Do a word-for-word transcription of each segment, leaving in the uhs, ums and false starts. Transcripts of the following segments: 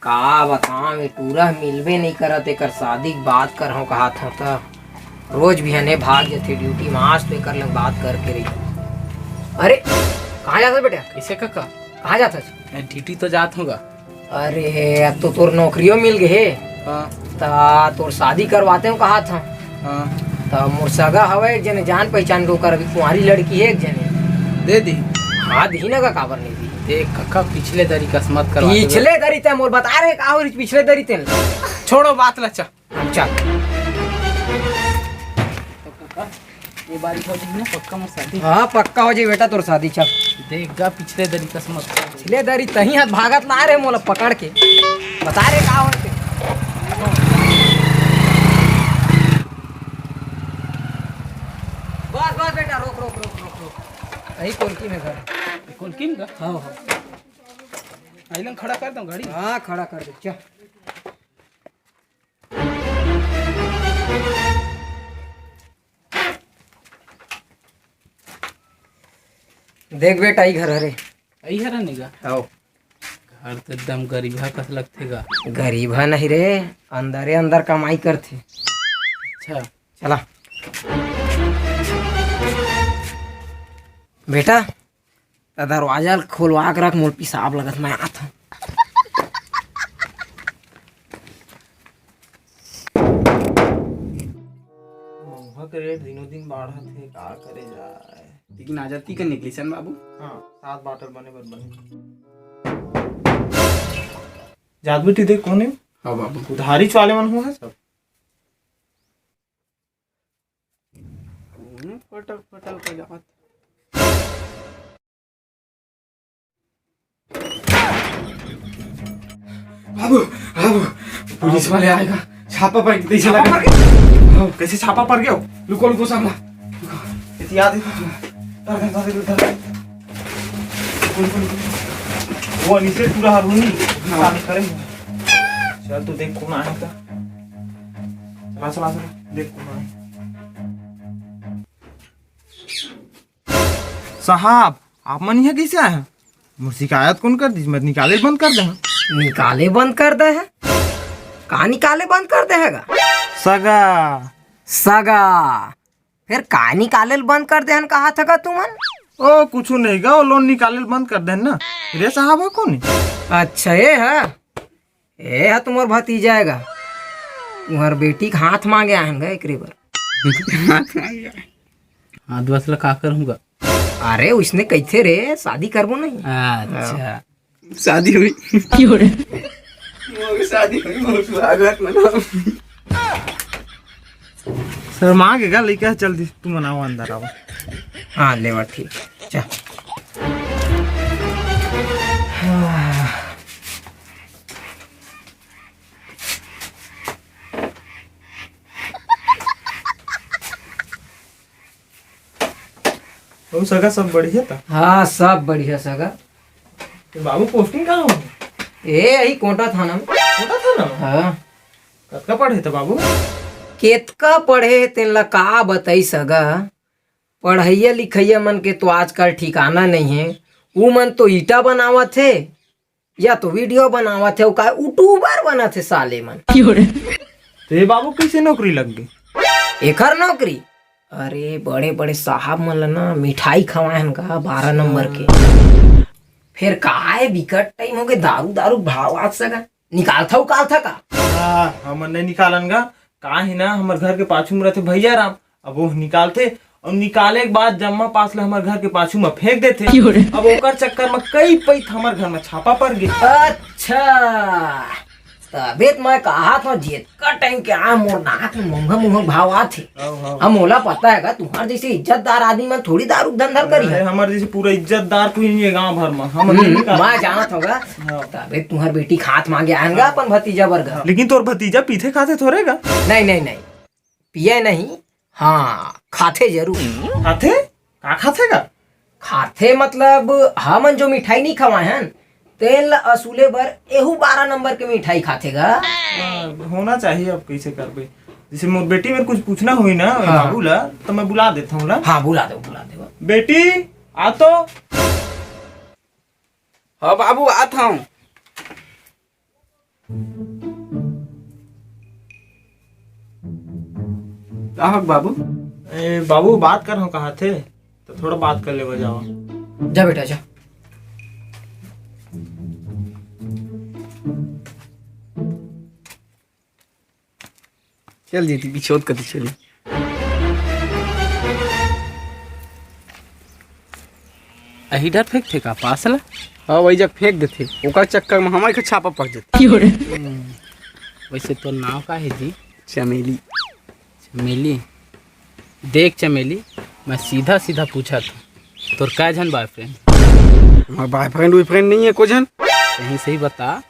का बतावं, ए टूरा मिलबे नइ करत, एकर शादी के बात करहूं कहत हंव त रोज बिहने भाग जथे ड्यूटी म। आज तो एकर लंग बात करके रही। अरे, कहाँ जात हस बेटा? कइसे कका? कहाँ जात हस? मैं ड्यूटी तो जात हंव गा। अरे, अब तो तोर नौकरियो मिल गे हे। हाँ। त तोर शादी करवातेंव कहत हंव। हाँ। त मोर सगा हवय एक जने जान पहिचान के, ओकर अभी कुंवारी लड़की हे एक जने। दे दी। हाँ, दिही न गा, काबर नइ दिही? देख कका, पिछले दरी कस मत करवा दे। पिछले दरी तैं मोर बता रहे का होइस पिछले दरी तेन? छोड़ो बात ला, चल। चल। ये बारी हो जाही ना, पक्का मोर शादी। हाँ, पक्का हो जाही बेटा तोर शादी, चल। देख गा, पिछले दरी कस मत कर। पिछले दरी तहीं हाथ भागत ला रहे मोला पकड़ के। बता रहे का होइस ते। बस, बस बेटा, रोक, रोक, रोक, रोक, रोक। यही कोलकी में घर हे। कोलकी में घर? हाँ, हाँ। आइलन खड़ा कर दंव गाड़ी। हाँ, खड़ा कर दे, चल। देख बेटा, ई घर हरे। ई हरे नहीं गा? आओ। घर तो एकदम गरीबहा कस लगथे गा। गरीबहा नहीं रे, अंदरे अंदर कमाई करथे। अच्छा। चला। बेटा, त दरवाजा ल खोलवा के रख, मोर पिसाब लगत, मैं आत हंव। महुआ के रेट दिनों दिन बाढ़त हे, का करे जाए? लेकिन आज अतकी कन निकलिस न बाबू। हाँ, सात बाटल बने बर बने। जात बेटी देख कोन हे? हाँ बाबू। उधारी वाले मन हो हे सब। कोन फटक फटल का जात? बाबू, बाबू, पुलिस वाले आएगा, छापा पड़ के पीछे छापा लगा। पड़ गया? हाँ। कैसे छापा पड़ गया? लुको, लुको, सामना। इतिहास देखो। धर, धर, धर, धर, धर। वो नीचे पूरा हर होनी। हाँ। साफ करेंगे। चल, तू देख कौन आएगा। चला, चला, चला, देख कौन आएगा। साहब, आप मन इहाँ कइसे आए हव? मोर शिकायत कोन कर दिस? मैं निकाले बंद कर दे हंव। निकाले बंद कर दे हंव? का निकाले बंद कर दे हव गा? सगा। सगा। फेर का निकाले ल बंद कर दे हन कहा था का तुमन? ओ, कुछू नहीं गा, ओ लोन निकाले ल बंद कर दे हन ना। रे साहब, हा कोन? अच्छा, ए हा। ए हा तुम्हर भतीजा हे गा, तुम्हर बेटी के हाथ मांगे आए हन गा एकरे बर। हाथ मांगे आए। हाथ बस ला का करूंगा? अरे उसने कहिथे रे, शादी करबो नहीं। अच्छा। शादी हुई। क्यों रे? मोर शादी हुई, मोर सुहागरात मनाओ। शर्मा के गा लइका, चल दी, तुमन आओ अंदर आओ। हाँ, लेवा ठीक, चल। अउ सगा सब बढ़िया त? हाँ, सब बढ़िया सगा। ए बाबू, पोस्टिंग कहाँ हो? ए, यही कोटा थाना में। कोटा थाना में? हाँ। कतका पढ़े त बाबू? केतका पढ़े तेन ला का बताई सगा, पढ़इया लिखइया मन के तो आजकल ठिकाना नहीं हे। उ मन तो ईटा बनावत हे, या तो वीडियो बनावत हे, अउ का यूट्यूबर बनत हे साले मन। ते बाबू, कइसे नौकरी लग गे? एखर नौकरी? अरे, बड़े बड़े साहब मन ल ना मिठाई खवाए हन का, बारह नंबर के। फेर काय बिकट टाइम होगे, दारू दारू भाव आज सगा निकालथा उकालथा का? आ, हमन नहीं निकालन गा। का हे ना, हमर घर के पाछू में रहिथे भैया राम, अब वो निकालथे अउ निकाले के बाद जम्मा पास ल हमर घर के पाछू में फेंक देथे। अब ओकर चक्कर में कई पइत हमर घर में छापा पड़ गे। अच्छा, तबे त मैं कहा था, जेतका टाइम के आ मोर नाक में मोंघा मोंघा भाव आथे। हाँ, हाँ। अब मोला पता हे गा, तुम्हर जइसे इज्जतदार आदमी मन थोड़ी दारू के धंधा करी अरे, हे। हमर जइसे पूरा इज्जतदार कोई नहीं हे गांव भर में। हम हम्म, नहीं मैं जानत हंव गा। हाँ। तबे तुम्हर बेटी के हाथ मांगे आए हन गा अपन भतीजा बर गा। लेकिन तोर भतीजा पीथे खाथे थोरे गा? नहीं, नहीं, नहीं, पिए नहीं, हाँ, खाथे जरूर। खाथे? का खाथे गा? खाथे मतलब, हमन जो मिठाई नहीं खवाए हन, तेन ल असूले बर एहू बारह नंबर के मिठाई खाथे गा। हाँ, होना चाहिए, अब कइसे करबे? जइसे मोर बेटी मेर कुछ पूछना होही ना, हाँ। बाबू ला, त मैं बुला देथंव ला। हाँ, बुला दे, बुला दे। बेटी, आ तो। हाँ बाबू, आत हंव। का हो बाबू? ए, बाबू, बात कर हो कहा थे, तो थोड़ा बात कर लेवा जावा। जा बेटा, जा। चल जीती, बिछोद कति चली। अही डर फेंकथे का पास ला? हाँ, वही जग फेंक देथे। ओकर चक्कर में हमारे के छापा पक जाथे। क्यों रे? हम्म, वैसे तोर नाव का हे जी? चमेली। चमेली, देख चमेली, मैं सीधा सीधा पूछा था, तोर कै झन बॉयफ्रेंड? हमार बॉयफ्रेंड वॉयफ्रेंड नहीं है को झन। सही सही बता।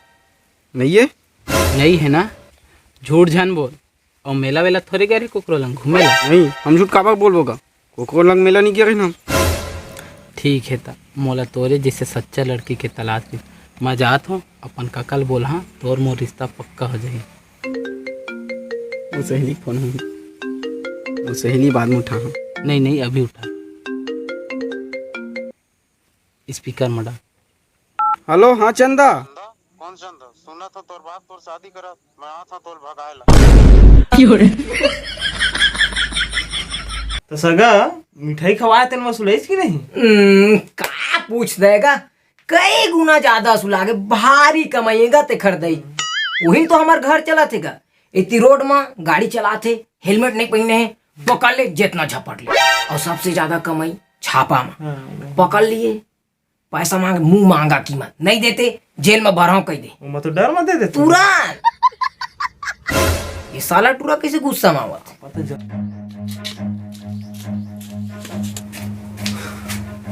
नहीं है। नहीं है ना? झूठ झन बोल। और मेला वेला थोड़े गए रहे कोकरो लंग घूमे ला? नहीं, हम झूठ काबर बोलबो गा? कोकरो लंग मेला नहीं गए रहे हम। ठीक है ता, मोला तोरे जैसे सच्चा लड़की के तलाश में। मैं जात हूँ, अपन काका ल बोलहा, तोर मोर रिश्ता पक्का हो जाही। वो सहेली के फोन होही। वो सहेली बाद में उठाहा। नहीं, नहीं, अभी उठा। स्पीकर में डाल। हेलो, हाँ चंदा। चंदा? कौन चंदा? सुना था तोर बाप तोर शादी करा, मैं आ था तोर भगाए ला। तो सगा, मिठाई खवाए तेन वसूलेस कि नहीं? हम्म, का पूछ देगा? कई गुना ज्यादा सुलागे, भारी कमाइएगा ते खरीदई। वही तो हमार घर चला थेगा। इतनी रोड में गाड़ी चलाथे, हेलमेट नहीं पहने है, पकड़ ले, जितना झपट ले। और सबसे ज्यादा कमाई छापा में। हाँ। पकड़ लिए, पैसा मांग, मुंह मांगा कीमत, नहीं देते, जेल में भराव कह दे। ओमा तो डर मत दे दे तू। तुरंत। ये साला टूरा कैसे गुस्सा में आवत? पता जा-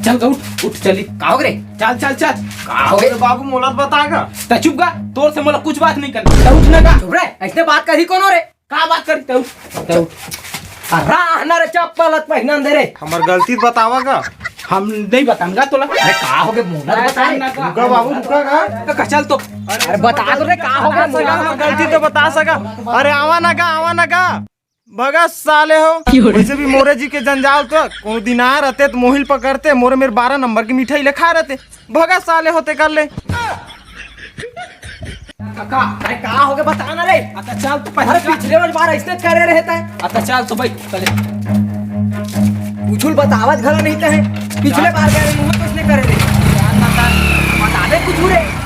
चल तो उठ, उठ चली। का हो रे? चल, चल, चल। का हो रे? अरे बाबू, मोला तो बता गा। त चुप गा, तोर से मोला कुछ बात नहीं करना। त उठ ना गा। चुप रे, ऐसने बात करी कोनो रे? का बात करी? त उठ, त उठ। आ, राह ना रे, चप्पल त पहिनन दे रे। हमर गलती बतावा गा। हम नहीं बताऊंगा तोला। अरे का हो गे, मोला अरे बता रे। ना गा। रुका बाबू, रुका गा। तो चल तो। अरे बता तो रे, का हो गे, मोला हमर गलती तो बता सका। अरे आवा ना गा, आवा ना गा। भगा साले हो। क्यों रे? वैसे भी मोरे जी के जंजाल तो कोनो दिन आए रहते तो मोहिल पकड़ते, मोरे मेरे बारह नंबर की मिठाई ले खाए रहते। भगा साले होते कर ले। काका, अरे का हो गे बता ना रे। अच्छा चल तो अरे पहले पिछले बार ऐसने करे रहता है। अच्छा चल तो भाई चले। कुछ बतावत घला नहीं है। पिछले बार गए रहे, मुंह तो इसने करे रहे। बता दे कुछ रे।